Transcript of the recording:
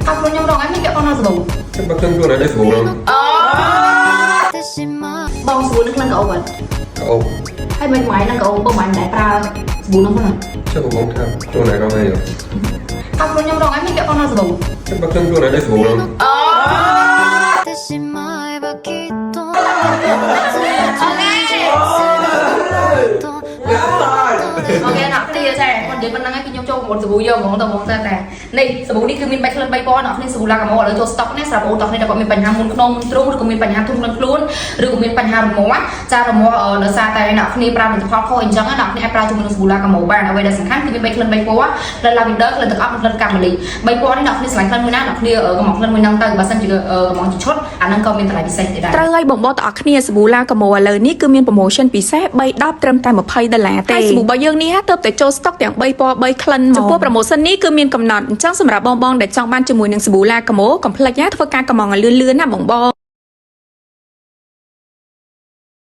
អត់ខ្លួនខ្ញុំរងឯងមានពាក់ព័ន្ធនឹងសាប៊ូ ចាំបើខ្ញុំខ្លួនឯងដូចសាប៊ូហ្នឹង បងសាប៊ូនឹងក្លិនក្រអូបអត់ អូ ហើយមិនម៉ែនឹងក្រអូបបងមិនដែរប្រើសាប៊ូនឹងផង ចុះបងថាខ្លួនឯងរងអី អត់ខ្លួនខ្ញុំរងឯងមានពាក់ព័ន្ធនឹងសាប៊ូ ចាំបើខ្ញុំខ្លួនឯងដូចសាប៊ូហ្នឹង てしまえばきっと OK អ្នកគ្នាចាគាត់និយាយប៉ុណ្្នឹងហើយគឺខ្ញុំចូលមុនសាប៊ូយកហ្មងទៅហ្មងតែតែនេះសាប៊ូនេះគឺមាន3ក្លិន3ពណ៌អ្នកគ្នាសាប៊ូឡាកាម៉ូឥឡូវចូល stock នេះសម្រាប់អូនតោះគ្នាដែលគាត់មានបញ្ហាមុនខ្នងមុនទ្រូងឬក៏មានបញ្ហាធុំក្លិនខ្លួនឬក៏មានបញ្ហារមាស់ចារមាស់ដោយសារតែអ្នកគ្នាប្រើផលិតផលខុសអញ្ចឹងអ្នកគ្នាអាចប្រើជាមួយនឹងសាប៊ូឡាកាម៉ូបានអ្វីដែលសំខាន់គឺមាន3ក្លិន3ពណ៌ក្លិន lavender ក្លិនទឹកអប់និងក្លិនកាម៉ូលី3ពណ៌នេះអ្នកគ្នាស្រឡាញ់ក្លិនមួយណាអ្នកគ្នាកំងក្លិនមួយហ្នឹងទៅបើសិនជាកំងជាឈុតអាហ្នឹងក៏មានតម្លៃពិសេសទៀតដែរ ត្រូវហើយបងប្អូនទាំងអស់គ្នាសាប៊ូឡាកាម៉ូឥឡូវនេះគឺមាន promotion ពិសេស3 10ត្រឹមតែ20ដុល្លារទេហើយសាប៊ូរបស់យើងនេះទើបតែចូល stock ទាំង3ពណ៌3ក្លិនមកចំពោះ promotion នេះគឺមានកំណត់អញ្ចឹងសម្រាប់បងៗដែលចង់បានជាមួយនឹងសាប៊ូឡាកាម៉ូកុំភ្លេចណាធ្វើការកម្មង់ឲ្យលឿនៗណាបងៗ។